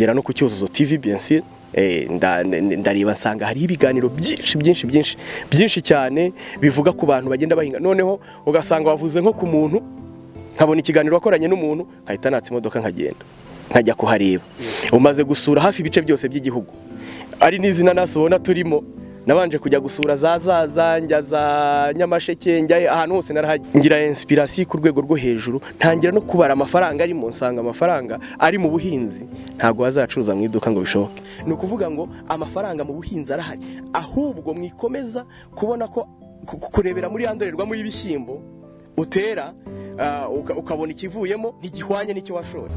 Ngera no ku Cyuzuzo TV, bien sûr. Ndareba nsanga hariho ibiganiro byinshi byinshi byinshi byinshi cyane bivuga ku bantu bagenda bahinga. Noneho ugasanga wavuze nko ku muntu, nkabona ikiganiro wakoranye n'umuntu, nkahita natsa imodoka nkagenda nkajya kuhareba. Umaze gusura hafi ibice byose by'igihugu, ari n'izi nanasi ubona turimo. Nabanje kujya gusura za Zaza, njya za Nyamasheke, njya ahantu hose narahagiye, ngira inspiration ku rwego rwo hejuru, ntangira no kubara amafaranga arimo, nsanga amafaranga ari mu buhinzi ntabwo wazacuruza mu iduka ngo bishoboke. Ni ukuvuga ngo amafaranga mu buhinzi arahari, ahubwo mwikomeza kubona ko kurebera muri ya ndorerwamo y'ibishyimbo utera, ukabona ikivuyemo ntigihwanye n'icyo washoye.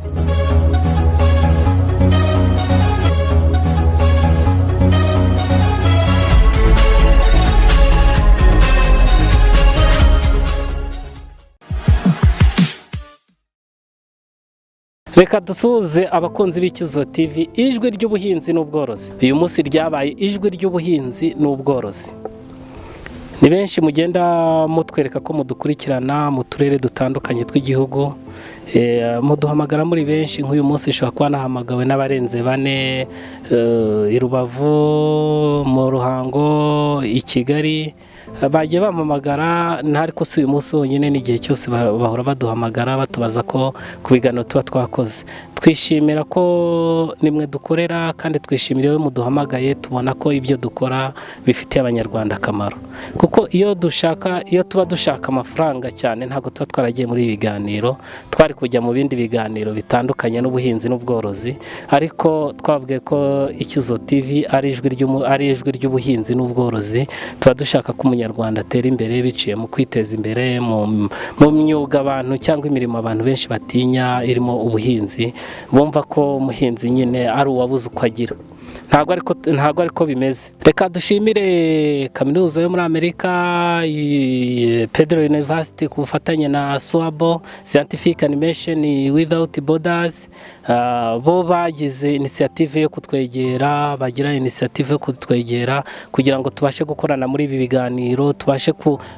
Reka dusuhuze abakunzi b'Icyuzuzo TV, ijwi ry'ubuhinzi n'ubworozi. Uyu munsi ryabaye ijwi ry'ubuhinzi n'ubworozi. Ni benshi mugenda mutwereka ko mudukurikirana mu turere dutandukanye tw'igihugu, muduhamagara muri benshi. Nk'uyu munsi ushobora kuba nahamagawe n'abarenze bane, i Rubavu, mu Ruhango, i Kigali, bagiye bampamagara. Ariko si uyu munsi wonyine, n'igihe cyose bahora baduhamagara batubaza ko ku biganiro tuba twakoze. Twishimira ko nimwe dukorera, kandi twishimira iyo muduhamagaye, tubona ko ibyo dukora bifitiye Abanyarwanda akamaro, kuko iyo tuba dushaka amafaranga cyane ntabwo tuba twaragiye muri ibi biganiro, twari kujya mu bindi biganiro bitandukanye n'ubuhinzi n'ubworozi. Ariko twabwiye ko Icyuzuzo TV ari ijwi ry'ubuhinzi n'ubworozi. Tuba dushaka ko Umunyarwanda atera imbere biciye mu kwiteza imbere mu myuga abantu cyangwa imirimo abantu benshi batinya irimo ubuhinzi, bumva ko umuhinzi nyine ari uwabuze uko agira. Ntabwo ariko bimeze. Reka dushimire kaminuza yo muri Amerika, Pedro University, ku bufatanye na SWABO, Scientific Animation Without Borders. Bo bagize initiative yo kutwegera, bagira initiative yo kutwegera kugira ngo tubashe gukorana muri ibi biganiro, tubashe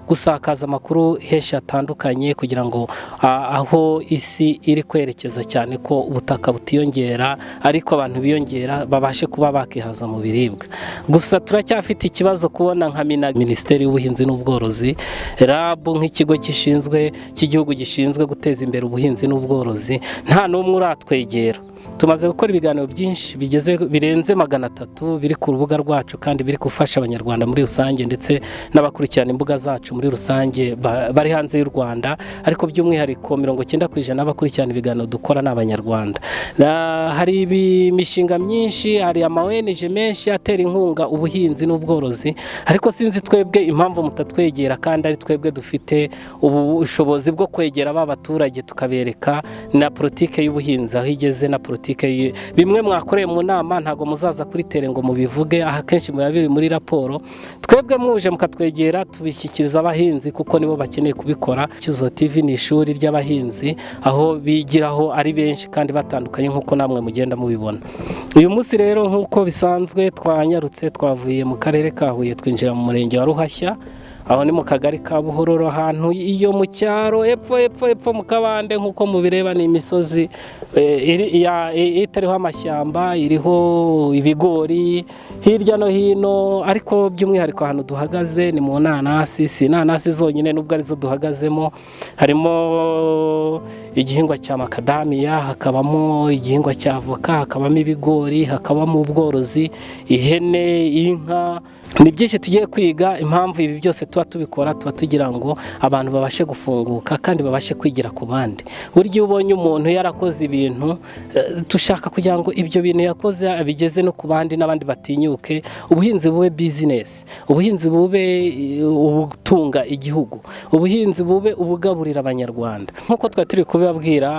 gusakaza amakuru henshi hatandukanye, kugira ngo aho isi iri kwerekeza cyane ko ubutaka butiyongera ariko abantu biyongera, babashe kuba bakihaza mu biribwa. Gusa turacyafite ikibazo kubona nka Minisiteri y'Ubuhinzi n'Ubworozi, RAB, nk'ikigo gishinzwe cy'igihugu gishinzwe guteza imbere ubuhinzi n'ubworozi, nta n'umwe uratwegera. Tumaze gukora ibiganiro byinshi bigeze birenze 300 biri ku rubuga rwacu, kandi biri gufasha Abanyarwanda muri rusange ndetse n'abakurikirana imbuga zacu muri rusange bari hanze y'u Rwanda, ariko by'umwihariko 90% y'abakurikirana ibiganiro dukora ni Abanyarwanda. Hari imishinga myinshi, hari ama ONG menshi atera inkunga ubuhinzi n'ubworozi, ariko sinzi twebwe impamvu mutatwegera, kandi ari twebwe dufite ubushobozi bwo kwegera ba baturage tukabereka na politike y'ubuhinzi aho igeze, na politike bimwe mwakoreye mu nama ntabwo muzaza kuri terrain ngo mubivuge, aha kenshi muba biri muri raporo. Twebwe muje mukatwegera tubishyikiriza abahinzi, kuko nibo bakeneye kubikora. Cyuzuzo TV ni ishuri ry'abahinzi, aho bigiraho ari benshi kandi batandukanye nk'uko namwe mugenda mubibona. Uyu munsi rero nk'uko bisanzwe twanyarutse, twavuye mu karere ka Huye twinjira mu murenge wa Ruhashya, aho ni mu kagari ka Buhororo, ahantu iyo mu cyaro epfo epfo epfo mu kabande. Nk'uko mubireba ni imisozi itariho amashyamba, iriho ibigori hirya no hino, ariko by'umwihariko ahantu duhagaze ni mu nanasi. Si inanasi zonyine nubwo arizo duhagazemo, harimo igihingwa cya makadamiya, hakabamo igihingwa cya avoka, hakabamo ibigori, hakabamo ubworozi, ihene, inka. Ni byinshi tugiye kwiga. Impamvu ibi byose tuba tubikora, tuba tugira ngo abantu babashe gufunguka kandi babashe kwigira ku bandi. Burya iyo ubonye umuntu yarakoze ibintu, dushaka kugira ngo ibyo bintu yakoze abigeze no ku bandi, n'abandi batinyuke. Ubuhinzi bube bizinesi, ubuhinzi bube ubutunga igihugu, ubuhinzi bube ubugaburira Abanyarwanda. Nk'uko twari turi kubibabwira,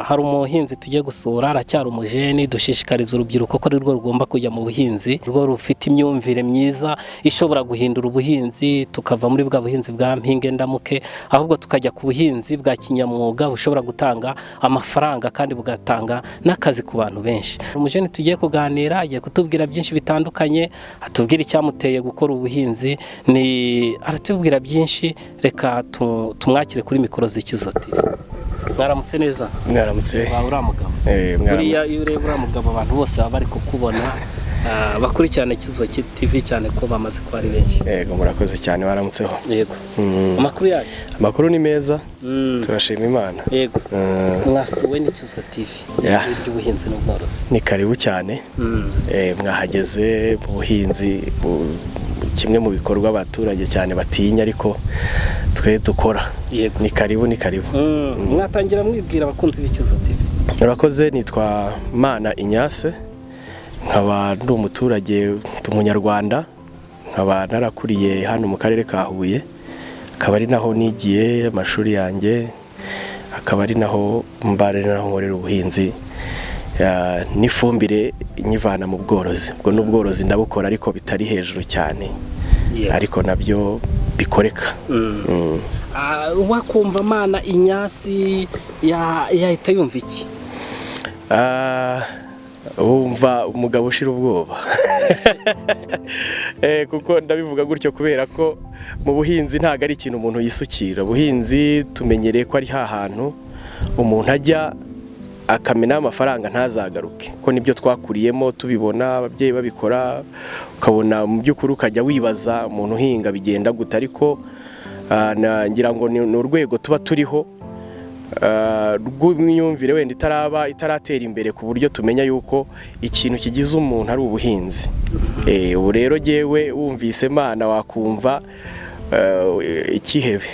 hari umuhinzi tugiye gusura, aracyari umujeni. Dushishikariza urubyiruko ko arirwo rugomba kujya mu buhinzi, rwo rufite imyumvire myiza ishobora guhindura ubuhinzi, tukava muri bwa buhinzi bwa mpinge ndamuke, ahubwo tukajya ku buhinzi bwa kinyamwuga bushobora gutanga amafaranga kandi bugatanga n'akazi ku bantu benshi. Umujeni tugiye kuganira agiye kutubwira byinshi bitandukanye, atubwira icyamuteye gukora ubuhinzi, ni aratubwira byinshi. Reka tumwakire kuri mikoro z'Icyuzuzo TV. Mwaramutse neza. Mwaramutse. Wawe uriya mugabo. Mwaramutse. Buriya iyo ureba uriya mugabo, abantu bose baba bari kukubona, bakurikirana Icyuzuzo TV cyane ko bamaze kuba ari benshi. Yego, murakoze cyane, baramutseho. Yego. Amakuru yanyu? Amakuru ni meza, turashima Imana. Yego. Mwasuwe n'Icyuzuzo TV, ijwi ry'ubuhinzi n'ubworozi. Ni karibu cyane. Mwahageze mu buhinzi, kimwe mu bikorwa abaturage cyane batinya ariko twe dukora. Yego. Ni karibu, ni karibu. Mwatangira mwibwira abakunzi b'Icyuzuzo TV. Murakoze, nitwa Mana Inyase, nkaba ndi umuturage, ndi umunyarwanda, nkaba narakuriye hano mu karere ka Huye, akaba ari naho nigiye amashuri yanjye, akaba ari naho mba, ari naho nkorera ubuhinzi n'ifumbire nyivana mu bworozi. Ubwo n'ubworozi ndabukora ariko bitari hejuru cyane, ariko nabyo bikoreka. Wakumva Mana Inyasi yahita yumva iki? Wumva umugabo ushira ubwoba. Kuko ndabivuga gutyo kubera ko mu buhinzi ntabwo ari ikintu umuntu yisukira. Ubuhinzi tumenyereye ko ari hantu umuntu ajya akamenaho amafaranga ntazagaruke, ko nibyo twakuriyemo tubibona ababyeyi babikora, ukabona mu by'ukuri ukajya wibaza umuntu uhinga bigenda gute. Ariko ngira ngo ni urwego tuba turiho rw'imyumvire wenda itaraba itaratera imbere ku buryo tumenya yuko ikintu kigize umuntu ari ubuhinzi. Ubu rero jyewe wumvise Mana wakumva ikihebe.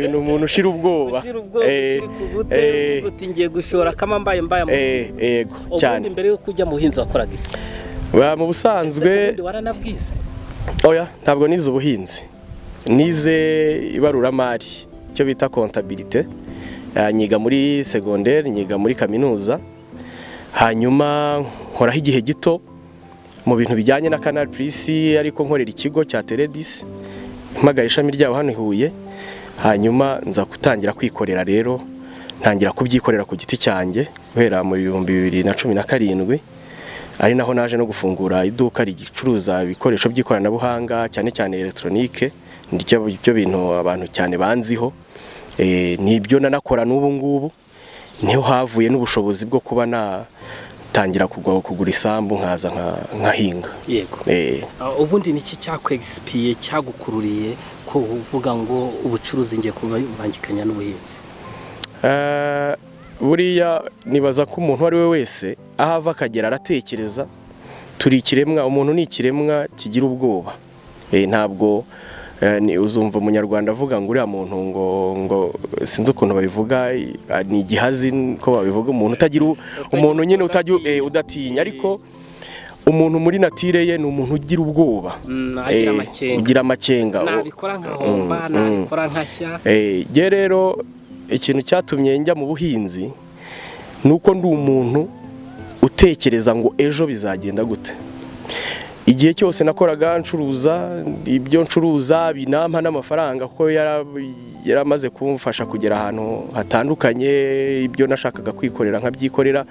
Ni umuntu ushira ubwoba. Ushira ubwoba, ushira ukubute, uvuga uti ngiye gushora kama mbaye mbaye mu buhinzi. Yego. Ubundi cyane. Mbere yuko ujya mu buhinzi wakoraga iki? Mu busanzwe Ese ubundi waranabwize? Oya, ntabwo nize ubuhinzi, nize ibaruramari, icyo bita comptabilité. Nyiga muri segonderi, nyiga muri kaminuza, hanyuma nkoraho igihe gito mu bintu bijyanye na Canal Plus, ariko nkorera ikigo cya Teledis, mpagara ishami ryabo hano i Huye. Hanyuma nza gutangira kwikorera rero, ntangira kubyikorera ku giti cyanjye guhera mu 2017, ari naho naje no gufungura iduka ricuruza ibikoresho by'ikoranabuhanga, cyane cyane elegitoronike, nibyo byo bintu abantu cyane banziho. Nibyo nanakora n'ubu ngubu. Niho havuye n'ubushobozi bwo kuba natangira kugura isambu nkaza nkahinga. Yego. Ubundi ni iki cyakwegisipiye, cyagukururiye ko uvuga ngo ubucuruzi ngiye kubivangikanya n'ubuhinzi? Buriya nibaza ko umuntu uwo ari we wese aho ava akagera aratekereza. Turi ikiremwa, umuntu ni ikiremwa kigira ubwoba. Ntabwo uzumva umunyarwanda avuga ngo uriya muntu ngo sinzi ukuntu babivuga, ni igihazi ko babivuga, umuntu utagira umuntu nyine utagira udatinya. Ariko umuntu muri nature ye ni umuntu ugira ubwoba. Agira amakenga. Ugira amakenga. Nabikora nkahomba, nabikora nkashya. Jye rero ikintu cyatumye njya mu buhinzi ni uko ndi umuntu utekereza ngo ejo bizagenda gute. Igihe cyose nakoraga ncuruza, ibyo ncuruza binampa n'amafaranga, kuko yaramaze kumfasha kugera ahantu hatandukanye, ibyo nashakaga kwikorera nkabyikorera.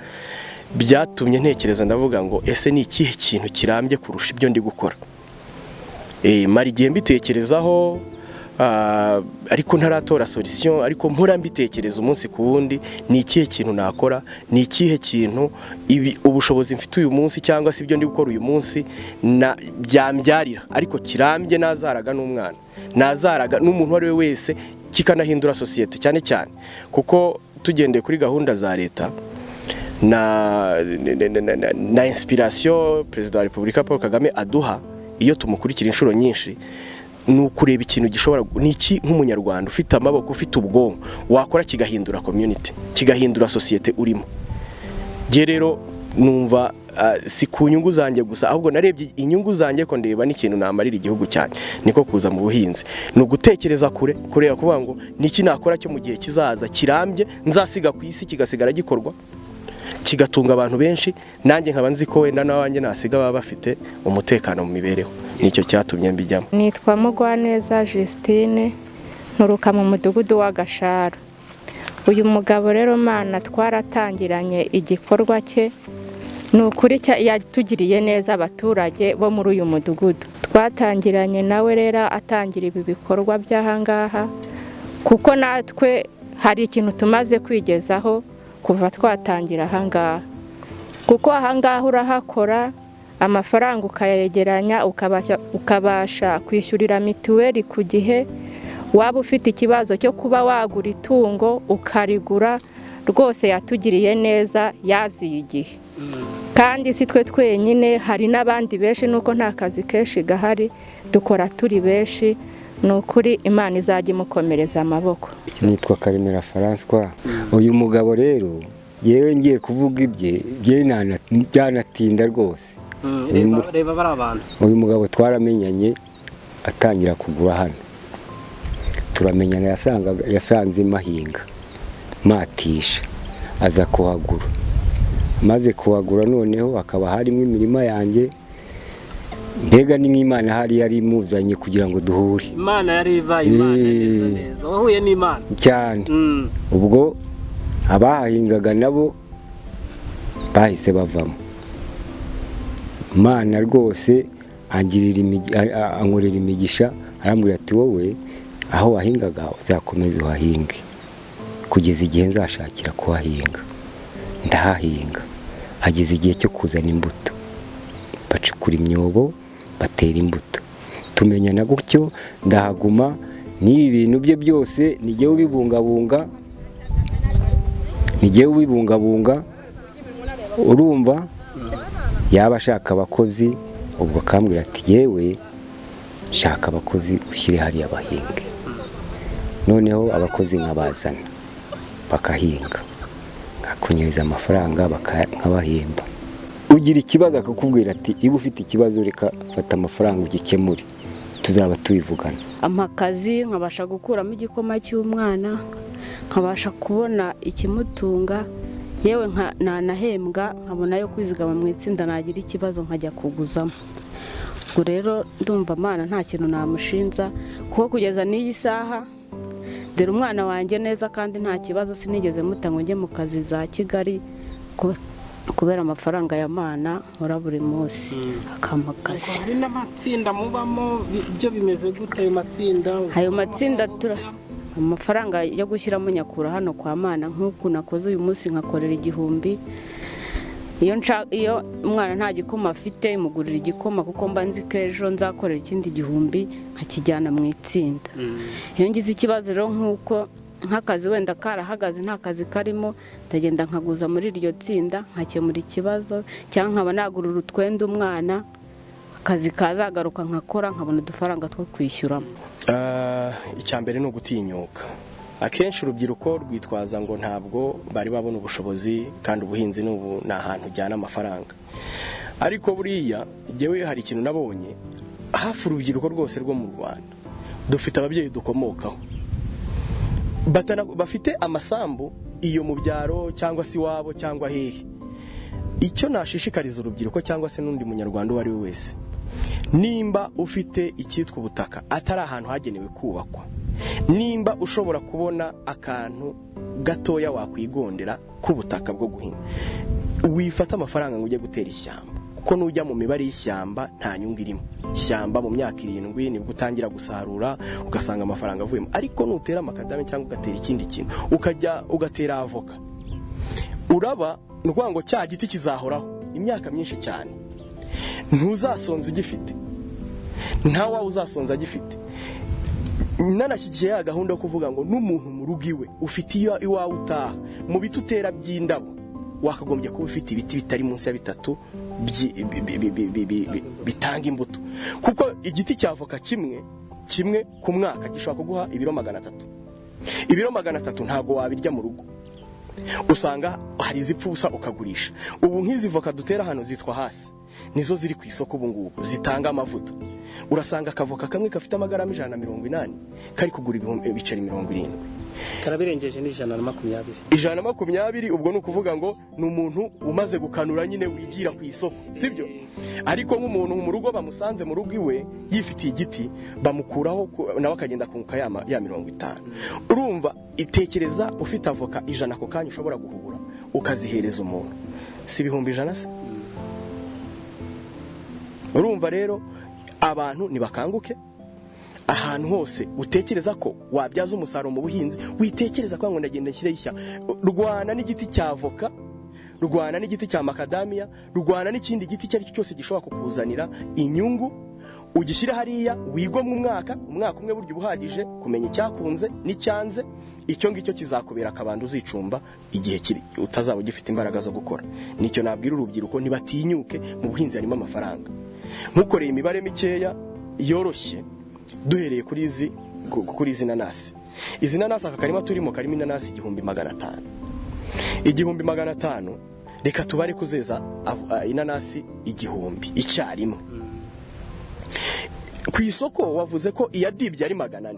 Byatumye ntekereza, ndavuga ngo ese ni ikihe kintu kirambye kurusha ibyo ndi gukora? Mara igihe mbitekerezaho, ariko ntaratora solution, ariko mpora mbitekereza umunsi ku wundi: ni ikihe kintu nakora, ni ikihe kintu ibi ubushobozi mfite uyu munsi cyangwa se ibyo ndi gukora uyu munsi na byambyarira ariko kirambye, nazaraga n'umwana, nazaraga n'umuntu uwo ari we wese, kikanahindura sosiyete cyane cyane, kuko tugendeye kuri gahunda za leta na inspiration Perezida wa Repubulika Paul Kagame aduha iyo tumukurikira inshuro nyinshi, ni ukureba ikintu gishobora, ni iki nk'umunyarwanda ufite amaboko, ufite ubwonko, wakora kigahindura community, kigahindura sosiyete urimo. Njye rero numva si ku nyungu zanjye gusa, ahubwo narebye inyungu zanjye ko ndeba n'ikintu namarira igihugu cyanjye. Niko kuza mu buhinzi. Ni ugutekereza kure, kureba, kuvuga ngo ni iki nakora cyo mu gihe kizaza kirambye nzasiga ku isi, kigasigara gikorwa, kigatunga abantu benshi, nanjye nkaba nzi ko wenda n'abanjye nasiga baba bafite umutekano mu mibereho. Nicyo cyatumye mbijyamo. Nitwa Mugwaneza Justine, nturuka mu mudugudu w'Agasharo. Uyu mugabo rero Mana twaratangiranye igikorwa cye, ni ukuri yatugiriye neza abaturage bo muri uyu mudugudu. Twatangiranye nawe rero atangira ibi bikorwa by'ahangaha, kuko natwe Hari ikintu tumaze kwigezaho kuva twatangira ahangaha, kuko ahangaha urahakora amafaranga ukayegeranya, ukabasha kwishyurira mituweli ku gihe. Waba ufite ikibazo cyo kuba wagura itungo ukarigura. Rwose yatugiriye neza, yaziye igihe. Kandi si twe twenyine, hari n'abandi benshi, nuko nta kazi kenshi gahari, dukora turi benshi. Ni ukuri Imana izajya imukomereza amaboko. Nitwa Karemera Francois. Uyu mugabo rero, yewe, ngiye kuvuga ibye byanatinda rwose. Reba bari abantu. Uyu mugabo twaramenyanye atangira kugura hano, turamenyana. Yasanze mahinga matisha, aza kuhagura. Maze kuhagura, noneho hakaba harimo imirima yanjye. Mbega ni nk'Imana hari yari imuzanye kugira ngo duhure. Imana yari ibaye Imana neza neza, wahuye n'Imana. Cyane. Ubwo abahahingaga nabo bahise bavamo. Imana rwose ankorera imigisha, arambwira ati: "Wowe aho wahingaga uzakomeze uhahinge kugeza igihe nzashakira kuhahinga." Ndahahinga, hageze igihe cyo kuzana imbuto, bacukura imyobo, batera imbuto, tumenyana gutyo, ndahaguma. N'ibi bintu bye byose nijye ubibungabunga, nijye ubibungabunga. Urumva, yaba ashaka abakozi, ubwo akambwira ati: "Yewe, shaka abakozi ushyire hariya bahinge." Noneho abakozi nkabazana bakahinga, nkakunyereza amafaranga, nkabahemba. Ugira ikibazo akakubwira ati: "Iba ufite ikibazo, reka fata amafaranga ugikemure, tuzaba tubivugana." Ampa akazi, nkabasha gukuramo igikoma cy'umwana, nkabasha kubona ikimutunga, yewe nanahembwa nkabona ayo kwizigama mu itsinda, nagira ikibazo nkajya kuguzamo. Ubwo rero ndumva Mana nta kintu namushinza, kuko kugeza n'iyi saha dore umwana wanjye neza kandi nta kibazo. Sinigeze muta ngo njye mu kazi za Kigali kubera amafaranga ya Mana nkora buri munsi akampa akazi. Hari n'amatsinda mubamo, byo bimeze gute ayo matsinda? Ayo matsinda tura amafaranga yo gushyiramo nyakura hano kwa Mana. Nk'uku nakoze uyu munsi nkakorera 1000, iyo umwana nta gikoma afite mugurira igikoma, kuko mba nzi ko ejo nzakorera ikindi 1000 nkakijyana mu itsinda. Iyo ngize ikibazo rero, nk'uko nk'akazi wenda karahagaze, nta kazi karimo, ndagenda nkaguza muri iryo tsinda nkakemura ikibazo, cyangwa nkaba nagurira utwenda umwana, akazi kazagaruka nkakora nkabona udufaranga two kwishyuramo. Icya mbere ni ugutinyuka. Akenshi urubyiruko rwitwaza ngo ntabwo bari babona ubushobozi, kandi ubuhinzi n'ubu ni ahantu ujyana amafaranga. Ariko buriya njyewe hari ikintu nabonye: hafi urubyiruko rwose rwo mu Rwanda dufite ababyeyi dukomokaho bafite amasambu iyo mu byaro cyangwa se iwabo cyangwa hehe. Icyo nashishikariza urubyiruko cyangwa se n'undi munyarwanda uwo ari we wese, nimba ufite icyitwa ubutaka atari ahantu hagenewe kubakwa, nimba ushobora kubona akantu gatoya wakwigondera k'ubutaka bwo guhinga, wifata amafaranga ngo ujye gutera ishyamba, kuko nujya mu mibare y'ishyamba nta nyungu irimo. Ishyamba mu myaka 7 nibwo utangira gusarura, ugasanga amafaranga avuyemo. Ariko nutera amakadame cyangwa ugatera ikindi kintu, ukajya ugatera avoka, uraba ni ukuvuga ngo cya giti kizahoraho imyaka myinshi cyane, ntuzasonza ugifite, nta wawe uzasonza agifite. Nanashyigikiye ya gahunda yo kuvuga ngo n'umuntu mu rugo iwe ufite iyo iwawe utaha, mu biti utera by'indabo wakagombye kuba ufite ibiti bitari munsi ya bitatu bitanga imbuto, kuko igiti cya avoka kimwe kimwe ku mwaka gishobora kuguha ibiro 300. Ibiro 300 ntabwo wabirya mu rugo, usanga hari izipfa ubusa ukagurisha. Ubu nk'izi voka dutera hano zitwa hasi, nizo ziri ku isoko ubu ngubu zitanga amavuta. Urasanga akavoka kamwe gafite amagarama 180 kari kugura ibiceri 70. Karabirengeje, ni 120. 120. Ubwo ni ukuvuga ngo ni umuntu umaze gukanura nyine wigira ku isoko, sibyo? Ariko nk'umuntu mu rugo bamusanze mu rugo iwe yifitiye igiti, bamukuraho nawe akagenda akunguka ya 50. Urumva, itekereza ufite avoka 100 ako kanya ushobora guhubura ukazihereza umuntu, si 100,000 se? Urumva rero, abantu nibakanguke. Ahantu hose utekereza ko wabyaza umusaruro mu buhinzi, witekereza ko ngo ndagenda nshyireho ishyamba. Rwana n'igiti cya avoka, rwana n'igiti cya makadamiya, rwana n'ikindi giti icyo ari cyo cyose gishobora kukuzanira inyungu, ugishyire hariya wigomwe umwaka. Umwaka umwe burya uba uhagije kumenya icyakunze n'icyanze. Icyo ngicyo kizakubera akabando uzicumba igihe kiri utazaba ugifite imbaraga zo gukora. Nicyo nabwira urubyiruko, ntibatinyuke, mu buhinzi harimo amafaranga. Nkukoreye imibare mikeya yoroshye duhereye kuri izi nanasi. Izi nanasi, aka karima turimo karimo inanasi 1500. 1500, reka tubare kuzeza inanasi 1000 icyarimwe. Ku isoko wavuze ko iyadibye ari 400.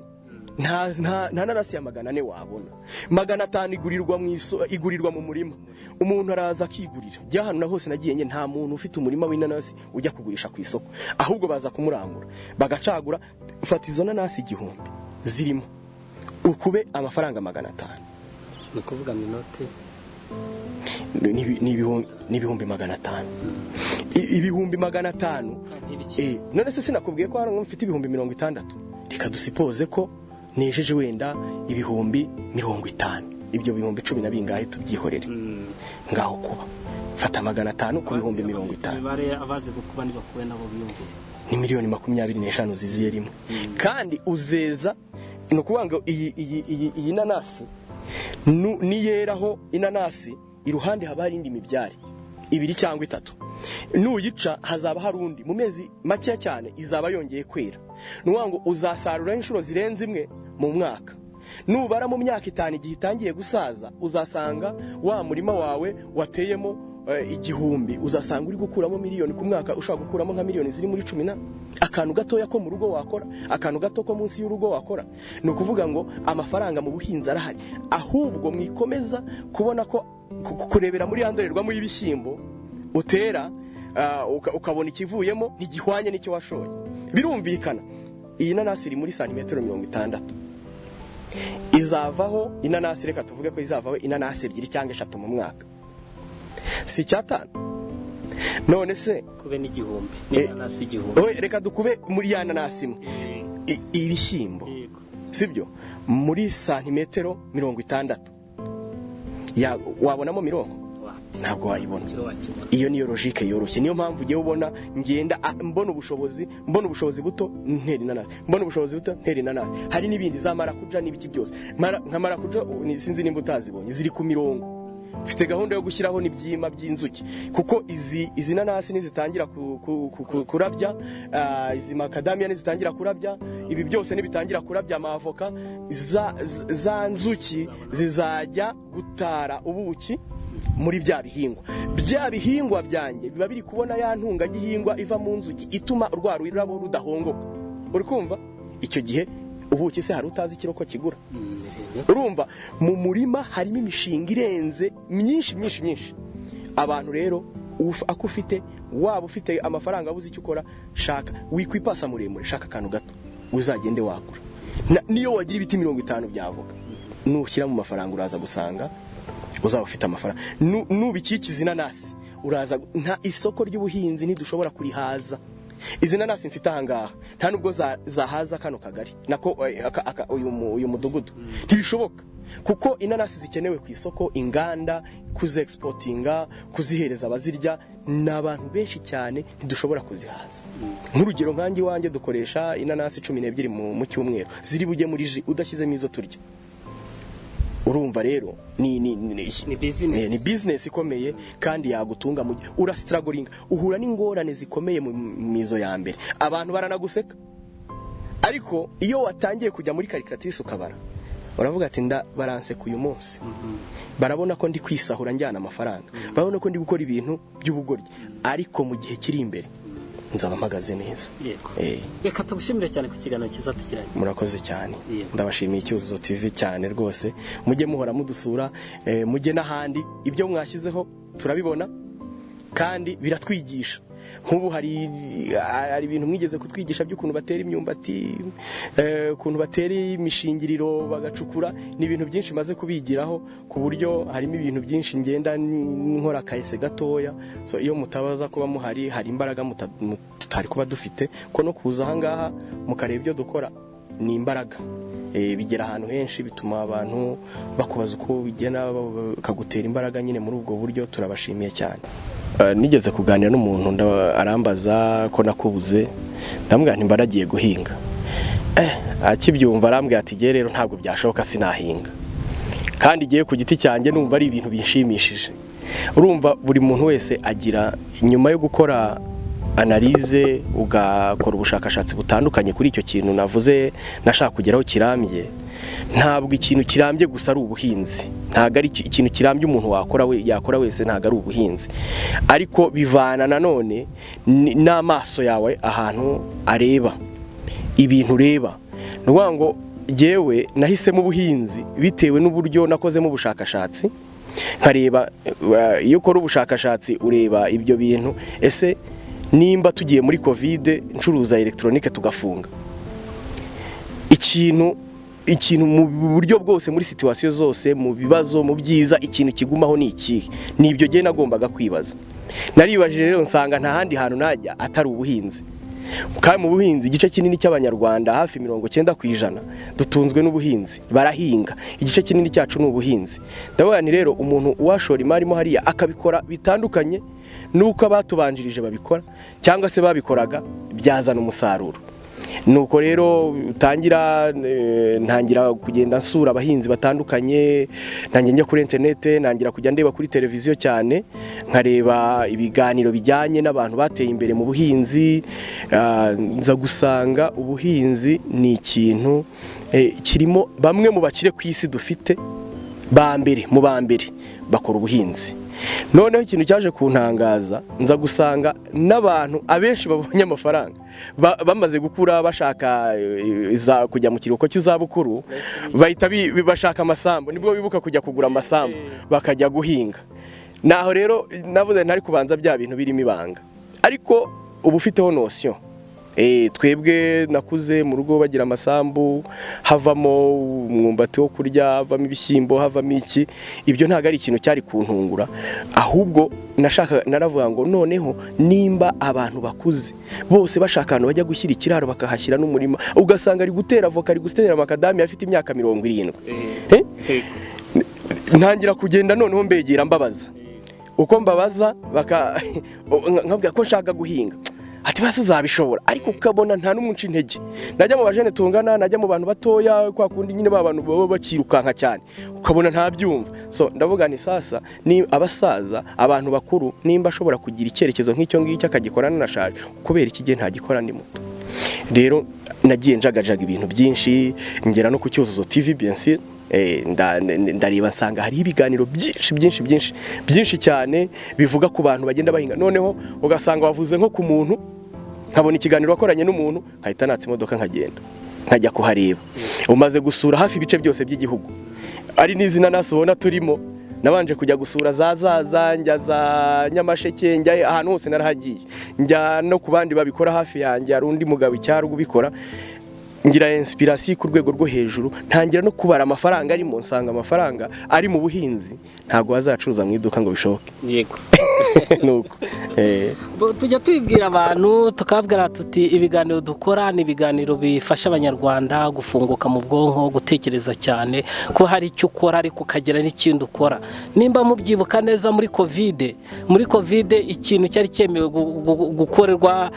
Nta nanasi ya 400 wabona. 500 igurirwa mu igurirwa mu murima, umuntu araza akigurira. Jya ahantu na hose nagiye njye, nta muntu ufite umurima w'inanasi ujya kugurisha ku isoko, ahubwo baza kumurangura bagacagura. Ufata izo nanasi 1000 zirimo, ukube amafaranga 500. Ni ukuvuga ngo inote Ni 500,000. 500,000. None se sinakubwiye ko hano mfite 60,000? Reka dusipoze ko nejeje wenda 50,000, ibyo bihumbi cumi na bingahe tubyihorere. Ngaho kuba fata 500 ku 50,000. Imibare abazi gukuba ntibakube nabo biyumvire. Ni miliyoni 25 ziziye rimwe kandi uzeza. Ni ukuvuga ngo iyi nanasi niyeraho inanasi, iruhande haba hari indi mibyare ibiri cyangwa itatu. Nuyica hazaba hari undi, mu mezi make cyane izaba yongeye kwera. Ni ukuvuga ngo uzasarura inshuro zirenze imwe mu mwaka. Nubara mu myaka 5, igihe itangiye gusaza, uzasanga wa murima wawe wateyemo 1000, uzasanga uri gukuramo miliyoni ku mwaka. Ushobora gukuramo nka miliyoni ziri muri cumi na. Akantu gatoya ko mu rugo wakora, akantu gato ko munsi y'urugo wakora. Ni ukuvuga ngo amafaranga mu buhinzi arahari, ahubwo mwikomeza kubona ko kurebera muri ya ndorerwamo y'ibishyimbo utera, ukabona ikivuyemo ntigihwanye n'icyo washoye. Birumvikana, iyi nanasi iri muri santimetero 60, izavaho inanasi, reka tuvuge ko izavaho inanasi ebyiri cyangwa eshatu mu mwaka, si icyatanu? None se kube n'igihumbi n'inanasi 1000. Oye, reka dukube muri ya nanasi imwe ibishyimbo. Sibyo? Muri santimetero 60 wabonamo mirongo? Wapi. Ntabwo wayibona. Kiro wakibona. Iyo niyo logique yoroshye. Niyo mpamvu ugiye ubona ngenda mbona ubushobozi buto ntera inanasi, mbona ubushobozi buto ntera inanasi. Hari n'ibindi za marakuja n'ibiki byose. Nka marakuja, sinzi nimba utazibonye, ziri ku mirongo. Mfite gahunda yo gushyiraho n'ibyima by'inzuki, kuko izi nanasi nizitangira kurabya, izi makadamiya nizitangira kurabya, ibi byose nibitangira kurabya, amavoka, za nzuki zizajya gutara ubuki muri bya bihingwa. Bya bihingwa byanjye biba biri kubona ya ntungagihingwa iva mu nzuki ituma rwa rurabo rudahongoka. Uri kumva? Icyo gihe ubuki se hari utazi ikiro ko kigura? Urumva mu murima harimo imishinga irenze myinshi myinshi myinshi. Abantu rero, ako ufite, waba ufite amafaranga abuze icyo ukora, shaka, wikwipasa muremure, shaka akantu gato uzagende wagura. Niyo wagira ibiti 50 by'avoka, nushyira mu mafaranga uraza gusanga uzaba ufite amafaranga. Nubikikiza inanasi uraza nta isoko ry'ubuhinzi ntidushobora kurihaza. Izi nanasi mfite aha ngaha nta nubwo zahaza kano kagari nako uyu mudugudu, ntibishoboka, kuko inanasi zikenewe ku isoko, inganda kuziexportinga, kuzihereza abazirya ni abantu benshi cyane, ntidushobora kuzihaza. Nk'urugero, nkanjye iwanjye dukoresha inanasi 12 mu cyumweru ziri bujye muri jus, udashyizemo izo turya. Urumva rero ni Ni business. Ni business ikomeye kandi yagutunga mu gihe urastrugglinga, uhura n'ingorane zikomeye mu mizo ya mbere, abantu baranaguseka. Ariko iyo watangiye kujya muri calculatrice ukabara, uravuga ati nda baranseka uyu munsi, barabona ko ndi kwisahura njyana amafaranga, barabona ko ndi gukora ibintu by'ubugoryi, ariko mu gihe kiri imbere nzaba mpagaze neza. Yego. Reka tugushimire cyane ku kiganiro cyiza tugiranye. Murakoze cyane. Yego. Ndabashimiye Icyuzuzo TV cyane rwose. Mujye muhora mudusura, mujye n'ahandi. Ibyo mwashyizeho turabibona kandi biratwigisha. Nk'ubu hari ibintu mwigeze kutwigisha by'ukuntu batera imyumbati, ukuntu batera imishingiriro bagacukura. Ni ibintu byinshi maze kubigiraho, ku buryo harimo ibintu byinshi ngenda nkora akahese gatoya. So iyo mutabaza kuba muhari, hari imbaraga tutari kuba dufite, ko no kuza ahangaha mukareba ibyo dukora. Ni imbaraga. Bigera ahantu henshi, bituma abantu bakubaza uko bigena, bakagutera imbaraga nyine. Muri ubwo buryo turabashimiye cyane. Nigeze kuganira n'umuntu, arambaza ko nakubuze, ndamubwira nti mba nagiye guhinga. Akibyumva arambwira ati: "Jye rero ntabwo byashoboka, sinahinga." Kandi igihe ku giti cyanjye numva ari ibintu binshimishije. Urumva, buri muntu wese agira, nyuma yo gukora analyse, ugakora ubushakashatsi butandukanye kuri icyo kintu navuze nashaka kugeraho kirambye. Ntabwo ikintu kirambye gusa ari ubuhinzi, ntabwo ari ikintu kirambye umuntu wakora we yakora wese, ntabwo ari ubuhinzi, ariko bivana nanone n'amaso yawe ahantu areba ibintu ureba. Ni ukuvuga ngo jyewe nahisemo ubuhinzi bitewe n'uburyo nakozemo ubushakashatsi, nkareba. Iyo ukora ubushakashatsi ureba ibyo bintu: ese nimba tugiye muri COVID, ncuruza elegitoronike, tugafunga, ikintu mu buryo bwose, muri situation zose, mu bibazo, mu byiza, ikintu kigumaho ni ikihe? Ni ibyo gihe nagombaga kwibaza. Naribajije rero, nsanga nta handi hantu najya atari ubuhinzi. Kandi mu buhinzi, igice kinini cy'Abanyarwanda, hafi 90%, dutunzwe n'ubuhinzi, barahinga. Igice kinini cyacu ni ubuhinzi. Ndavuga ni rero umuntu uwashora imari mo hariya, akabikora bitandukanye n'uko abatubanjirije babikora cyangwa se babikoraga, byazana umusaruro. Nuko rero utangira, ntangira kugenda nsura abahinzi batandukanye, ntangira njya kuri interinete, ntangira kujya ndeba kuri televiziyo cyane, nkareba ibiganiro bijyanye n'abantu bateye imbere mu buhinzi. Nza gusanga ubuhinzi ni ikintu kirimo bamwe mu bakire ku isi dufite ba mbere, mu ba mbere bakora ubuhinzi. Noneho ikintu cyaje kuntangaza, nza gusanga n'abantu abenshi babonye amafaranga bamaze gukura, bashaka kujya mu kiruhuko cy'izabukuru, bahita bashaka amasambu, nibwo bibuka kujya kugura amasambu bakajya guhinga. Naho rero navuze ntari kubanza bya bintu birimo ibanga, ariko uba ufiteho notion. Twebwe nakuze mu rugo bagira amasambu, havamo umwumbati wo kurya, havamo ibishyimbo, havamo iki. Ibyo ntabwo ari ikintu cyari kuntungura, ahubwo nashaka, naravuga ngo noneho nimba abantu bakuze bose bashaka ahantu bajya gushyira ikiraro, bakahashyira n'umurima, ugasanga ari gutera avoka, ari gutera makadamiya, afite imyaka 70. Ntangira kugenda noneho mbegera, mbabaza uko mbabaza, baka nkabwira ko nshaka guhinga, ati: "Basi uzabishobora?" Ariko ukabona nta n'umwe unca intege. Najya mu bajene tungana, najya mu bantu batoya, kwa kundi nyine ba bantu baba bakirukanka cyane, ukabona ntabyumva. So ndavuga ni sasa ni abasaza, abantu bakuru, nimba ashobora kugira icyerekezo nk'icyo ngicyo akagikora nanashaje, kubera iki gihe ntagikora ndi muto? Rero nagiye njagajaga ibintu byinshi, ngera no ku Cyuzuzo TV, bien sûr. Ndareba nsanga hariho ibiganiro byinshi byinshi byinshi byinshi cyane bivuga ku bantu bagenda bahinga. Noneho ugasanga wavuze nko ku muntu, nkabona ikiganiro wakoranye n'umuntu, nkahita natsa imodoka nkagenda nkajya kuhareba. Umaze gusura hafi ibice byose by'igihugu, ari n'izi nanasi ubona turimo, nabanje kujya gusura za Zaza, njya za Nyamasheke, njya ahantu hose narahagiye, njya no ku bandi babikora hafi yanjye. Hari undi mugabo icyarwa ubikora, ngira inspiration ku rwego rwo hejuru, ntangira no kubara amafaranga arimo, nsanga amafaranga ari mu buhinzi ntabwo wazacuruza mu iduka ngo bishoboke. Nuko. Tujya tubibwira abantu, tukababwira tuti ibiganiro dukora ni ibiganiro bifasha Abanyarwanda gufunguka mu bwonko, gutekereza cyane ko hari icyo ukora ariko ukagira n'ikindi ukora. Nimba mubyibuka neza, muri COVID ikintu cyari cyemewe gukorerwa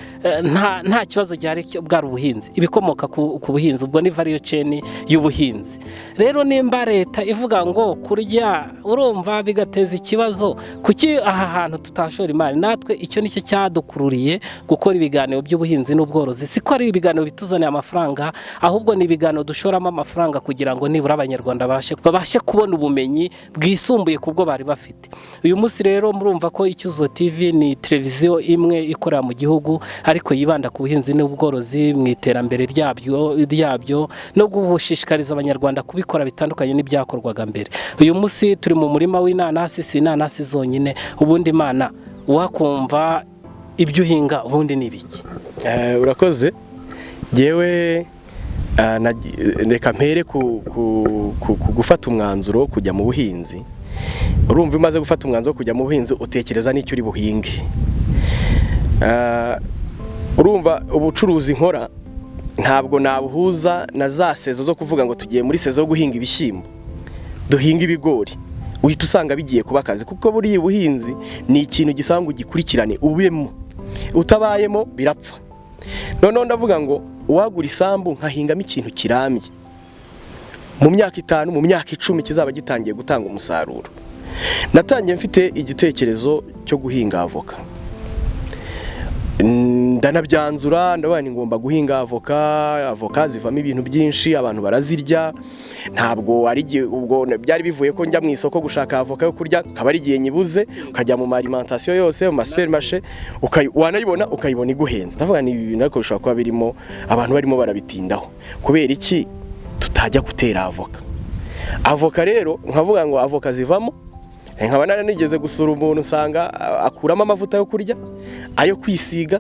nta kibazo gihari bwari ubuhinzi, ibikomoka ku buhinzi, ubwo ni value chain y'ubuhinzi. Rero nimba leta ivuga ngo kurya, urumva bigateza ikibazo, kuki aha hantu tutashora imari natwe? Icyo nicyo cyadukururiye gukora ibiganiro by'ubuhinzi n'ubworozi. Siko ari ibiganiro bituzaniye amafaranga, ahubwo ni ibiganiro dushoramo amafaranga kugira ngo nibura Abanyarwanda babashe kubona ubumenyi bwisumbuye ku bwo bari bafite. Uyu munsi rero murumva ko Icyuzuzo TV ni televiziyo imwe ikorera mu gihugu, ariko yibanda ku buhinzi n'ubworozi mu iterambere ryabyo no gushishikariza Abanyarwanda kubikora bitandukanye n'ibyakorwaga mbere. Uyu munsi turi mu murima w'inanasi, si inanasi zonyine. Ubundi Imana wakumva ibyo uhinga ubundi ni ibiki? Urakoze. Ngewe reka mpere ku gufata umwanzuro wo kujya mu buhinzi. Urumva, iyo umaze gufata umwanzuro wo kujya mu buhinzi, utekereza n'icyo uri buhinge. Urumva, ubucuruzi nkora Ntabwo nabuhuza na za saison zo kuvuga ngo tugiye muri saison yo guhinga ibishyimbo, duhinga ibigori, uhita usanga bigiye kuba akazi, kuko buriya ubuhinzi ni ikintu gisaba ngo ugikurikirane, ubemo, utabayemo birapfa. Noneho ndavuga ngo uwagura isambu nkahingamo ikintu kirambye, mu myaka 5, mu myaka 10 kizaba gitangiye gutanga umusaruro. Natangiye mfite igitekerezo cyo guhinga avoka, ndanabyanzura, ndavuga ni ngomba guhinga avoka. Avoka zivamo ibintu byinshi, abantu barazirya. Ntabwo ari igihe ubwo byari bivuye ko njya mu isoko gushaka avoka yo kurya, akaba ari igihe nyibuze, ukajya mu alimentation yose, mu supermarché, wanayibona ukayibona iguhenze. Ndavuga ni ibi bintu ariko bishobora kuba birimo abantu barimo barabitindaho, kubera iki tutajya gutera avoka? Avoka rero nkavuga ngo avoka zivamo, nkaba naranigeze gusura umuntu usanga akuramo amavuta yo kurya, ayo kwisiga,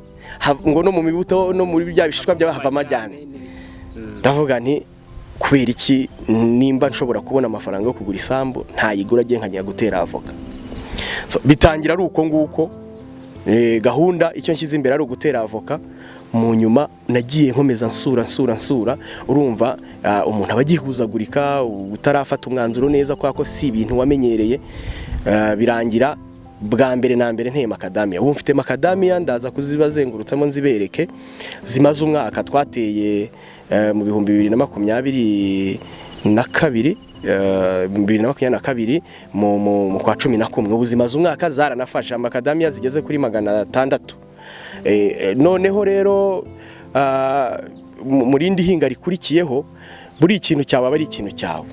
ngo no mu mibuto no muri bya bishishwa byaba hava amajyane. Ndavuga nti kubera iki nimba nshobora kubona amafaranga yo kugura isambu ntayigura agiye nkajya gutera avoka? So, bitangira ari uko nguko. Gahunda icyo nshyize imbere ari ugutera avoka. Mu nyuma nagiye nkomeza nsura nsura nsura, urumva umuntu aba agihuzagurika, utarafata umwanzuro neza kubera ko si ibintu wamenyereye. Birangira bwa mbere na mbere nteye makadamiya. Ubu mfite makadamiya, ndaza kuzibazengurutsamo nzibereke, zimaze umwaka. Twateye mu 2022, 2022 mu kwa 11. Ubu zimaze umwaka, zaranafashe amakadamiya zigeze kuri 600. Noneho rero mu rindi hinga rikurikiyeho, buri ikintu cyawe aba ari ikintu cyawe,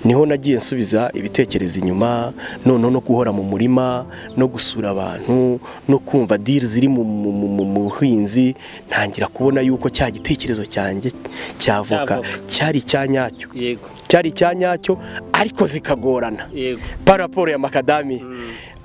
niho nagiye nsubiza ibitekerezo inyuma, noneho no guhora mu murima no gusura abantu no kumva deal ziri mu buhinzi, ntangira kubona yuko cya gitekerezo cyanjye cy'avoka cyari icya nyacyo. Cyari icya nyacyo, ariko zikagorana par rapport ya makadamiya.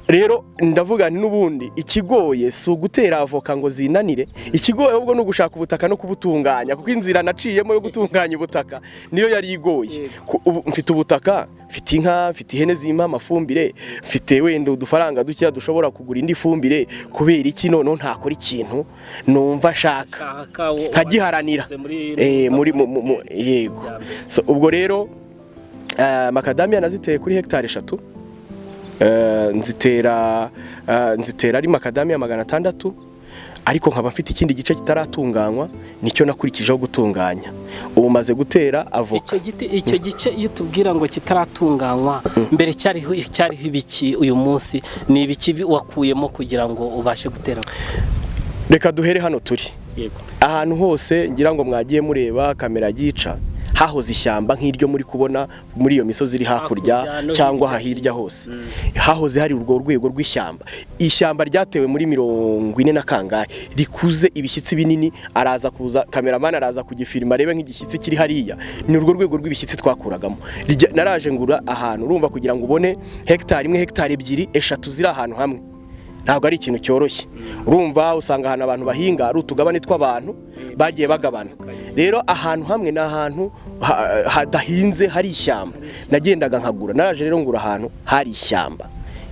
Rero ndavuga nti n'ubundi ikigoye si ugutera avoka ngo zinanire, ikigoye ahubwo ni ugushaka ubutaka no kubutunganya, kuko inzira naciyemo yo gutunganya ubutaka niyo yari igoye. Ubu mfite ubutaka, mfite inka, mfite ihene zimpa amafumbire, mfite wenda udufaranga dukeya dushobora kugura indi fumbire, kubera iki noneho ntakora ikintu numva nshaka nkagiharanira? Muri yego. So, ubwo rero makadamiya naziteye kuri hegitari 3. Nzitera ari makadamiya 600, ariko nkaba mfite ikindi gice kitaratunganywa, nicyo nakurikijeho gutunganya. Ubu maze gutera avoka. Icyo giti, icyo gice iyo tubwira ngo kitaratunganywa, mbere cyariho ibiki? Uyu munsi ni ibiki wakuyemo kugira ngo ubashe gutera? Reka duhere hano turi. Ahantu hose ngira ngo mwagiye mureba kamera gica, hahoze ishyamba nk'iryo muri kubona muri iyo misozi iri hakurya cyangwa hirya hose. Hahoze hari urwo rwego rw'ishyamba. Ishyamba ryatewe muri 40 na kangahe, rikuze ibishyitsi binini. Araza kuza cameraman, araza kugifilima arebe nk'igishyitsi kiri hariya. Ni urwo rwego rw'ibishyitsi twakuragamo. Naraje ngura ahantu, urumva kugira ngo ubone hegitari 1, hegitari 2, 3 ziri ahantu hamwe ntabwo ari ikintu cyoroshye. Urumva usanga ahantu abantu bahinga ari utugabane tw'abantu bagiye bagabana. Rero ahantu hamwe ni ahantu hadahinze, hari ishyamba, nagendaga nkagura. Naraje rero ngura ahantu hari ishyamba,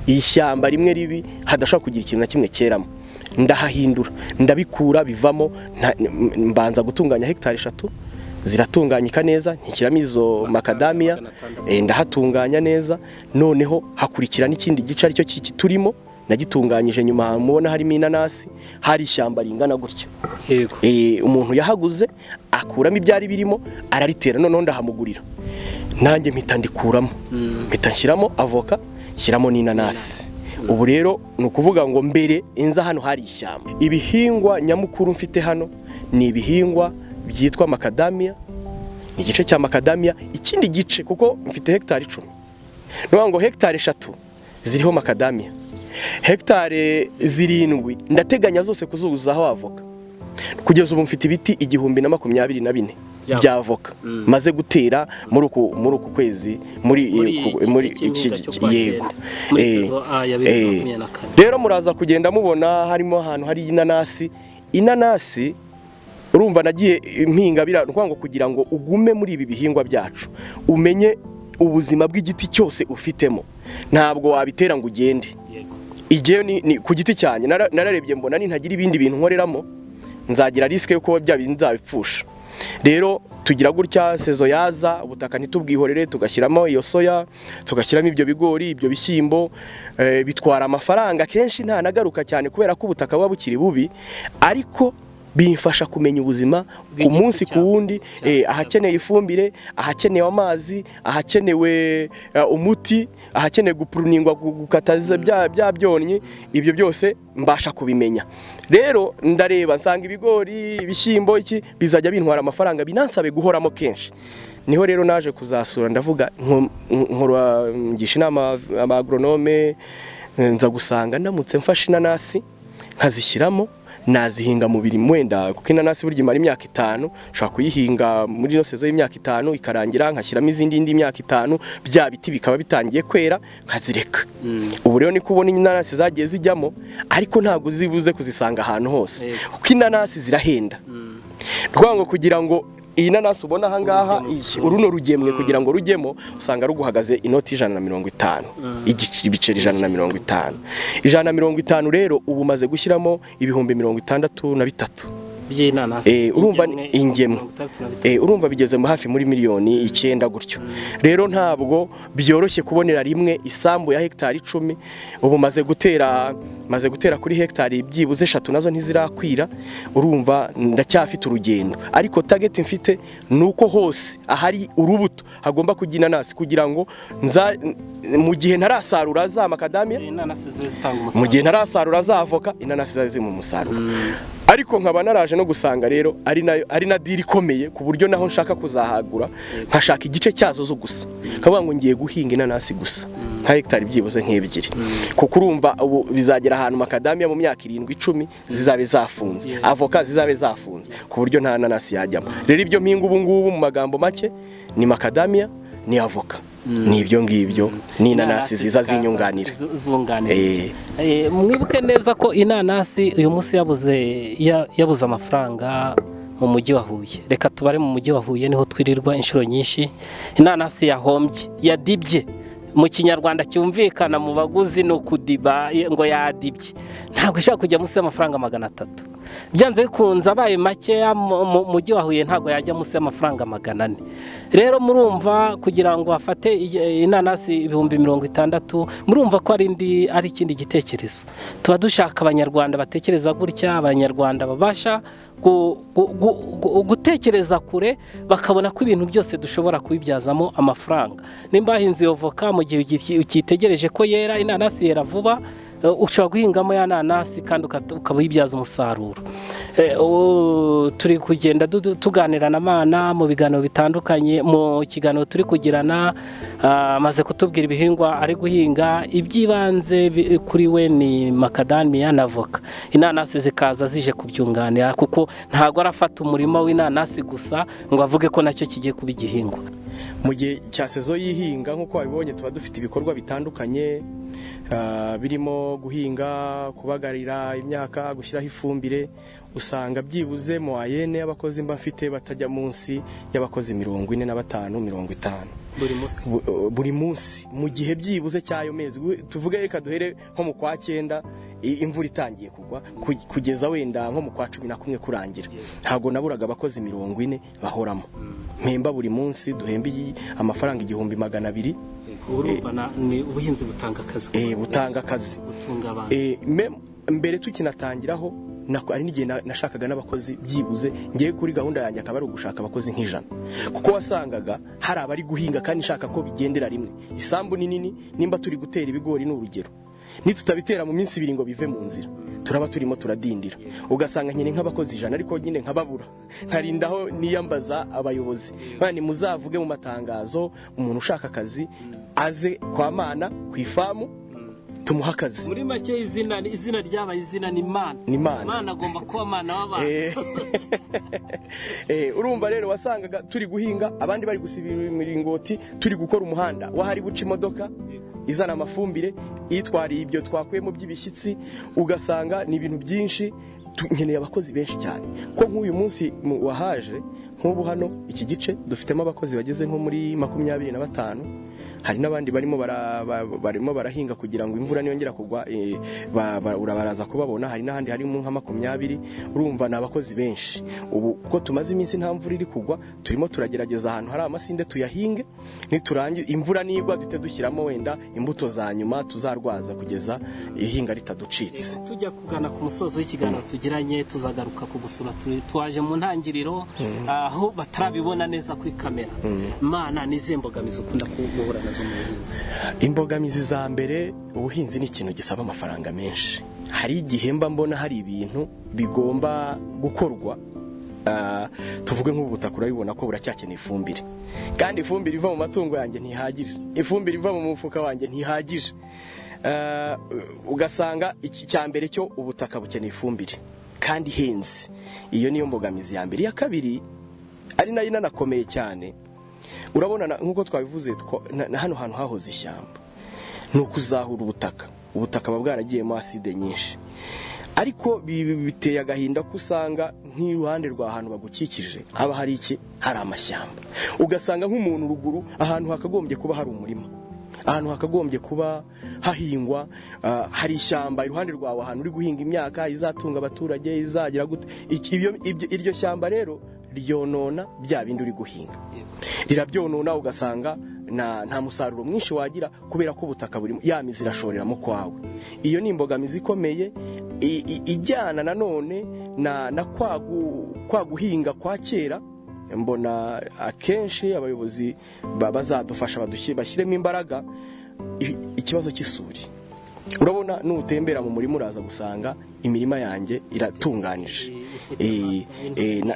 ishyamba rimwe ribi hadashobora kugira ikintu na kimwe cyeramo, ndahahindura, ndabikura, bivamo. Mbanza gutunganya hegitari 3, ziratunganyika neza, ntishyiramo izo makadamiya, ndahatunganya neza. Noneho hakurikira n'ikindi gice aricyo turimo, nagitunganyije nyuma, mubona harimo inanasi. Hari ishyamba ringana gutya. Umuntu yahaguze akuramo ibyari birimo araritera, noneho ndahamugurira nanjye mpita ndikuramo, mpita nshyiramo avoka, nshyiramo n'inanasi. Ubu rero ni ukuvuga ngo mbere inza hano hari ishyamba. Ibihingwa nyamukuru mfite hano ni ibihingwa byitwa makadamiya, ni igice cya makadamiya, ikindi gice kuko mfite hegitari 10, ni ukuvuga ngo hegitari 3 ziriho makadamiya, hegitari 7 ndateganya zose kuzuzaho avoka. Kugeza ubu mfite ibiti 1024 bya avoka maze gutera muri uku kwezi, muri iki yego. Rero muraza kugenda mubona harimo ahantu hari inanasi. Inanasi urumva nagiye impinga ngo kugira ngo ugume muri ibi bihingwa byacu, umenye ubuzima bw'igiti cyose ufitemo, ntabwo wabitera ngo ugende. Igihe ni ku giti cyanjye nararebye mbona nintagira ibindi bintu nkoreramo nzagira risque yo kuba bya bintu nzabipfusha. Rero tugira gutya, saison yaza ubutaka ntitubwihorere, tugashyiramo iyo soya, tugashyiramo ibyo bigori, ibyo bishyimbo. Bitwara amafaranga kenshi ntanagaruka cyane kubera ko ubutaka buba bukiri bubi, ariko bimfasha kumenya ubuzima ku Bw'igiti munsi ku cyawe. wundi, ahakeneye ifumbire, ahakenewe amazi, ahakenewe umuti, ahakenewe gupuruningwa, gukata bya byonnyi, ibyo byose mbasha kubimenya. Rero ndareba nsanga ibigori, ibishyimbo, iki bizajya bintwara amafaranga, binansabe guhoramo kenshi. Niho rero naje kuzasura, ndavuga nkora ngisha inama abagoronome, nza gusanga ndamutse mfashe inanasi nkazishyiramo, nazihinga mu biri wenda, kuko inanasi burya imara imyaka 5, ushobora kuyihinga muri ino saison y'imyaka 5 ikarangira, nkashyiramo izindi indi myaka 5, bya biti bikaba bitangiye kwera nkazireka. Ubu rero niko ubona inanasi zagiye zijyamo, ariko ntabwo zibuze kuzisanga ahantu hose, kuko inanasi zirahenda. Rwa ngo kugira ngo iyi nanasi ubona aha ngaha, iyi, uruno rugemwe, kugira ngo rujyemo usanga ruguhagaze inoti 150, ibiceri 150. 150 rero ubu umaze gushyiramo 63,000 by'inanasi. Urumva Ingemwe, ingemwe. 63. Urumva bigeze mu hafi muri miliyoni 9 gutyo. Rero ntabwo byoroshye kubonera rimwe isambu ya hegitari 10. Ubu maze gutera kuri hegitari byibuze 3, nazo ntizirakwira. Urumva ndacyafite urugendo, ariko target mfite ni uko hose ahari urubuto hagomba kujya inanasi, kugira ngo nza mu gihe ntarasarura za makadamiya, Inanasi zibe zitanga mu umusaruro. gihe ntarasarura za avoka, inanasi ziba ziri mu musaruro. Ariko nkaba naraje no gusanga rero ari nayo ari na deal ikomeye, ku buryo naho nshaka kuzahagura nkashaka igice cyazo zo gusa, nkavuga ngo ngiye guhinga inanasi gusa nka hegitari byibuze nk'ebyiri, kuko urumva ubu bizagera ahantu makadamiya mu myaka 7, 10 zizabe zafunze, avoka zizabe zafunze, ku buryo nta nanasi yajyamo. Rero ibyo mpinga ubu ngubu mu magambo make ni makadamiya, ni avoka, ni ibyo ngibyo, ni inanasi ziza zikaza zinyunganira. Zunganira. Mwibuke neza ko inanasi uyu munsi yabuze amafaranga mu mujyi wa Huye. Reka tubare mu mujyi wa Huye, niho twirirwa inshuro nyinshi. Inanasi yahombye, yadibye mu Kinyarwanda cyumvikana mu baguzi ni ukudiba, ngo yadibye, ntabwo ishobora kujya munsi y'amafaranga 300 byanze bikunze. Abaye makeya mu mujyi wa Huye ntabwo yajya munsi y'amafaranga 400. Rero murumva kugira ngo afate inanasi 60,000, murumva ko ari indi, ari ikindi gitekerezo. Tuba dushaka Abanyarwanda batekereza gutya, Abanyarwanda babasha gutekereza kure, bakabona ko ibintu byose dushobora kubibyazamo amafaranga. Nimba wahinze iyo voka, mu gihe ukitegereje ko yera, inanasi yera vuba, ushobora guhingamo ya nanasi kandi ukaba uyibyaza umusaruro. Turi kugenda tuganira na Mana mu biganiro bitandukanye. Mu kiganiro turi kugirana, amaze kutubwira ibihingwa ari guhinga. Iby'ibanze kuri we ni makadamiya na voka, inanasi zikaza zije kubyunganira, kuko ntabwo arafata umurima w'inanasi gusa ngo avuge ko nacyo kigiye kuba igihingwa. Mu gihe cya saison y'ihinga, nk'uko wabibonye, tuba dufite ibikorwa bitandukanye, birimo guhinga, kubagarira imyaka, gushyiraho ifumbire. Usanga byibuze moyenne y'abakozi mba mfite batajya munsi y'abakozi 45, 50 buri munsi. Buri munsi mu gihe byibuze cy'ayo mezi. Tuvuge reka duhere nko mu kwa cyenda, imvura itangiye kugwa, kugeza wenda nko mu kwa 11 kurangira, ntabwo naburaga abakozi 40 bahoramo mpemba buri munsi. Duhemba iyi amafaranga 1200. Urumva ni ubuhinzi butanga akazi. Butanga akazi. Butunga abantu. Mbere tukinatangiraho hari n'igihe nashakaga n'abakozi byibuze, ngiye kuri gahunda yanjye akaba ari ugushaka abakozi nk'ijana, kuko wasangaga hari abari guhinga kandi nshaka ko bigendera rimwe. Isambu ni nini, nimba turi gutera ibigori ni urugero, nitutabitera mu minsi 2 ngo bive mu nzira, turaba turimo turadindira. Ugasanga nkeneye nk'abakozi 100, ariko nyine nkababura, nkarindaho niyambaza abayobozi bani muzavuge mu matangazo, umuntu ushaka akazi aze kwa Mana ku ifamu tumuhe akazi. Muri make izina ryabaye izina ni Mana. Ni Mana. Mana agomba kuba Mana w'abantu. Urumva rero wasangaga turi guhinga, abandi bari gusiba imiringoti, turi gukora umuhanda wahari buca imodoka izana amafumbire itwariye ibyo twakuyemo by'ibishyitsi, ugasanga ni ibintu byinshi. Nkeneye abakozi benshi cyane, ko nk'uyu munsi wahaje nk'ubu hano iki gice dufitemo abakozi bageze nko muri 25. Hari n'abandi barimo barimo barahinga kugira ngo imvura niyongera kugwa urabaraza kubabona. Hari n'ahandi harimo nka 20. Urumva ni abakozi benshi. Ubu kuko tumaze iminsi nta mvura iri kugwa, turimo turagerageza ahantu hari amasinde tuyahinge, niturangiza imvura nigwa duhite dushyiramo wenda imbuto za nyuma tuzarwaza kugeza ihinga ritaducitse. Tujya kugana ku musozo w'ikiganiro tugiranye, tuzagaruka kugusura. Twaje mu ntangiriro aho batarabibona neza kuri kamera. Mana, ni izihe mbogamizi ukunda guhura nazo mu buhinzi? Imbogamizi za mbere, ubuhinzi ni ikintu gisaba amafaranga menshi. Hari igihe mba mbona hari ibintu bigomba gukorwa, tuvuge nk'ubu butaka urabibona ko buracyakeneye ifumbire, kandi ifumbire iva mu matungo yanjye ntihagije, ifumbire iva mu mufuka wanjye ntihagije. Ugasanga icya mbere cyo ubutaka bukeneye ifumbire kandi ihenze. Iyo niyo mbogamizi ya mbere. Iya kabiri ari nayo inanakomeye cyane, urabona nk'uko twabivuze, hano hantu hahoze ishyamba, ni ukuzahura ubutaka. Ubutaka buba bwaragiyemo acide nyinshi, ariko biteye agahinda ko usanga nk'iruhande rwa ahantu bagukikije haba hari iki, hari amashyamba, ugasanga nk'umuntu ruguru ahantu hakagombye kuba hari umurima, ahantu hakagombye kuba hahingwa, hari ishyamba iruhande rwawe, ahantu uri guhinga imyaka izatunga abaturage izagira gute. Iryo shyamba rero ryonona bya bindi uri guhinga, rirabyonona, ugasanga nta musaruro mwinshi wagira kubera ko ubutaka burimo ya mizi irashoreramo kwawe. Iyo ni imbogamizi ikomeye ijyana nanone na kwa guhinga kwa kera. Mbona akenshi abayobozi bazadufasha bashyiremo imbaraga. Ikibazo cy'isuri, urabona nutembera mu murima uraza gusanga imirima yanjye iratunganije.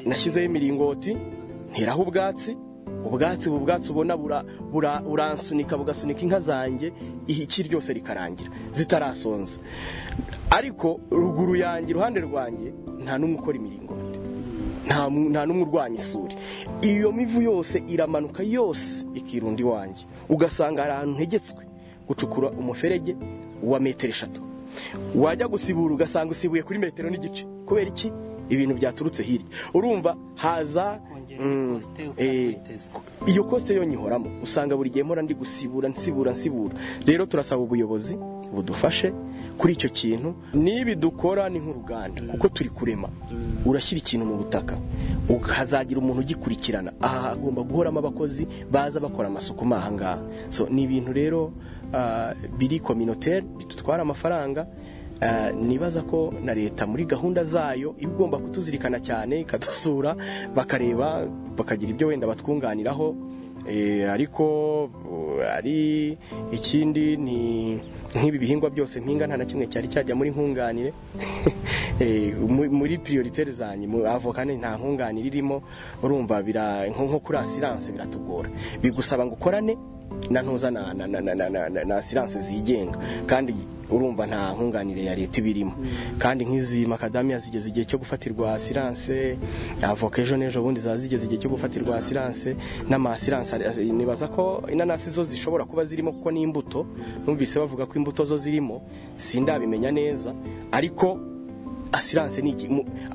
Nashyizeho imiringoti, nteraho ubwatsi. Ubwatsi, ubu bwatsi ubona buransunika, bugasunika inka zanjye, iki ryose rikarangira zitarasonza. Ariko ruguru yanjye, iruhande rwanjye, nta n'umwe ukora imiringoti, nta n'umwe urwanya isuri. Iyo mivu yose iramanuka yose ikirunda iwanjye, ugasanga hari ahantu ntegetswe gucukura umuferege wa metero 3, wajya gusibura ugasanga usibuye kuri metero n'igice. Kubera iki? Ibintu byaturutse hirya. Urumva haza iyo cost yo nyihoramo, usanga buri gihe mpora ndi gusibura, nsibura, nsibura. Rero turasaba ubuyobozi budufashe kuri icyo kintu. Nibi dukora ni nk'uruganda, kuko turi kurema. Urashyira ikintu mu butaka ukazagira umuntu ugikurikirana. Aha hagomba guhoramo abakozi baza bakora amasuku mo aha ngaha. So ni ibintu rero biri communautaire, bidutwara amafaranga. Nibaza ko na leta muri gahunda zayo iba igomba kutuzirikana cyane, ikadusura, bakareba, bakagira ibyo wenda batwunganiraho. Ariko ari ikindi ni nk'ibi bihingwa byose mpinga nta na kimwe cyari cyajya muri nkunganire. Muri prioritaire zanjye mu avoka nta nkunganire irimo. Urumva nko kuri assurance biratugora, bigusaba ngo ukorane na ntuza na assurance zigenga, kandi urumva nta nkunganire ya leta ibirimo. Kandi nk'izi macadamia zigeze igihe cyo gufatirwa assurance, avoka ejo n'ejo bundi zigeze igihe cyo gufatirwa assurance. N'ama assurance nibaza ko inanasi zo zishobora kuba zirimo, kuko ni imbuto, numvise bavuga ko imbuto zo zirimo, sindabimenya neza. Ariko assurance ni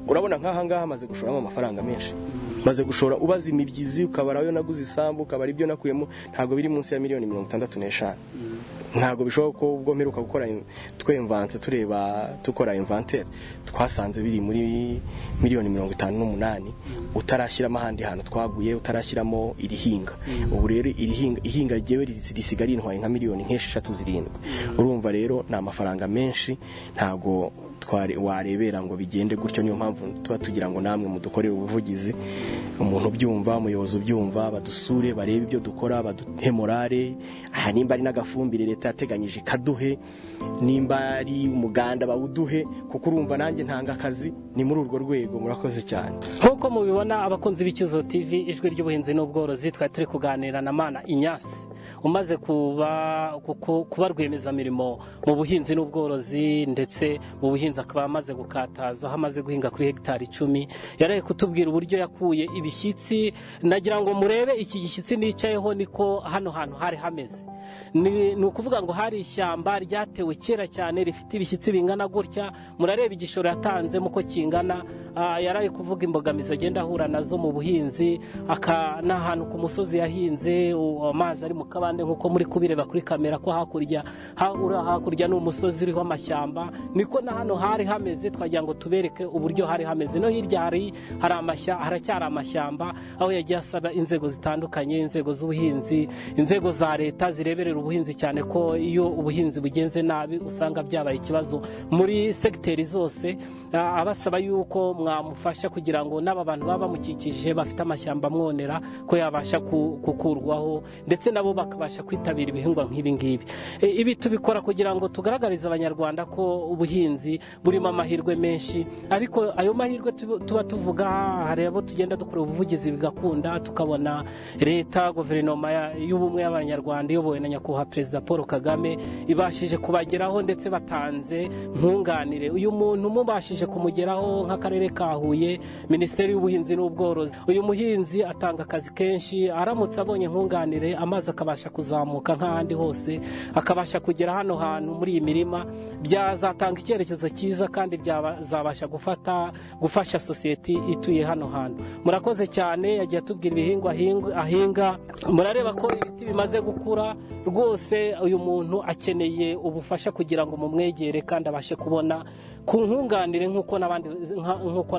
urabona nk'aha ngaha amaze gushoramo amafaranga menshi, maze gushora, ubaza imibyizi, ukabara ayo naguze isambu, ukabara ibyo nakuyemo, ntabwo biri munsi ya miliyoni 65. Ntabwo bishoboka ko ubwo mperuka gukora twemvanse, tureba, dukora inventaire, twasanze biri muri miliyoni 58, utarashyiramo ahandi hantu twaguye, utarashyiramo iri hinga. Ubu rero iri hinga, ihinga ryewe risigaye rintwaye nka miliyoni nk'esheshatu, 7. Urumva rero ni amafaranga menshi, ntabwo warebera ngo bigende gutyo. Niyo mpamvu tuba tugira ngo namwe mudukorere ubuvugizi, umuntu ubyumva, umuyobozi ubyumva, badusure, barebe ibyo dukora, baduhe morale. Aha nimba ari n'agafumbire leta yateganyije kaduhe, nimba ari umuganda bawuduhe, kuko urumva nanjye ntanga akazi. Ni muri urwo rwego. Murakoze cyane. Nk'uko mubibona, abakunzi b'Ikizo TV, ijwi ry'ubuhinzi n'ubworozi, twari turi kuganira na Mana Inyasi umaze kuba rwiyemezamirimo mu buhinzi n'ubworozi, ndetse mu buhinzi akaba amaze gukataza aho amaze guhinga kuri hegitari 10. Yaraye kutubwira uburyo yakuye ibishyitsi. Nagira ngo murebe iki gishyitsi nicayeho, niko hano hantu hari hameze. Ni ukuvuga ngo hari ishyamba ryatewe kera cyane rifite ibishyitsi bingana gutya. Murareba igishoro yatanzemo uko kingana. Yaraye kuvuga imbogamizi agenda ahura nazo mu buhinzi, n'ahantu ku musozi yahinze amazi ari mu kabande nk'uko muri kubireba kuri kamera ko hakurya hakurya ni umusozi uriho amashyamba, niko na hano hari hameze. Twagira ngo tubereke uburyo hari hameze. No hirya hari haracyari amashyamba, aho yagiye asaba inzego zitandukanye, inzego z'ubuhinzi, inzego za leta zireberera ubuhinzi, cyane ko iyo ubuhinzi bugenze nabi usanga byabaye ikibazo muri segiteri zose. Abasaba yuko mwamufasha kugira ngo n'aba bantu baba bamukikije bafite amashyamba amwonera ko yabasha gukurwaho, ndetse nabo bakabasha kwitabira ibihingwa nk'ibi ngibi. Ibi tubikora kugira ngo tugaragarize Abanyarwanda ko ubuhinzi burimo amahirwe menshi, ariko ayo mahirwe tuba tuvuga hari abo tugenda dukora ubuvugizi bigakunda, tukabona leta, guverinoma y'ubumwe y'Abanyarwanda iyobowe na Nyakubahwa Perezida Paul Kagame ibashije kubageraho, ndetse batanze nkunganire. Uyu muntu mubashije kumugeraho nk'akarere ka Huye, Minisiteri y'Ubuhinzi n'Ubworozi, uyu muhinzi atanga akazi kenshi. Aramutse abonye nkunganire, amazi akabasha kuzamuka nk'ahandi hose, akabasha kugera hano hantu muri iyi mirima, byazatanga icyerekezo cyiza kandi byazabasha gufasha sosiyete ituye hano hantu. Murakoze cyane. Yagiye atubwira ibihingwa ahinga, murareba ko ibiti bimaze gukura rwose. Uyu muntu akeneye ubufasha kugira ngo mumwegere kandi abashe kubona ku nkunganire nk'uko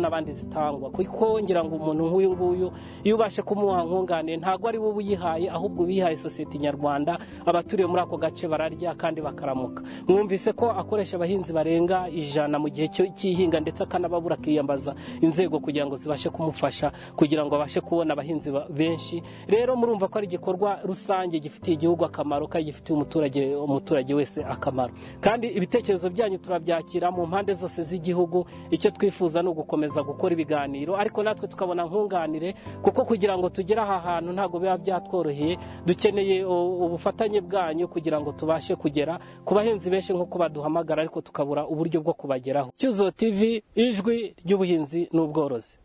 n'abandi zitangwa, kuko ngira ngo umuntu nk'uyu nguyu iyo ubashe kumuha nkunganire ntabwo ari wowe uyihaye, ahubwo ubihaye sosiyete nyarwanda. Abaturiye muri ako gace bararya kandi bakaramuka. Mwumvise ko akoresha abahinzi barenga 100 mu gihe cy'ihinga, ndetse akanababura akiyambaza inzego kugira ngo zibashe kumufasha kugira ngo abashe kubona abahinzi benshi. Rero murumva ko ari igikorwa rusange gifitiye igihugu akamaro kandi gifitiye umuturage wese akamaro. Kandi ibitekerezo byanyu turabyakira mu mpande zose z'igihugu. Icyo twifuza ni ugukomeza gukora ibiganiro, ariko natwe tukabona nkunganire, kuko kugira ngo tugere aha hantu ntabwo biba byatworoheye. Dukeneye ubufatanye bwanyu kugira ngo tubashe kugera ku bahinzi benshi nk'uko baduhamagara, ariko tukabura uburyo bwo kubageraho. Cyuzuzo TV, ijwi ry'ubuhinzi n'ubworozi.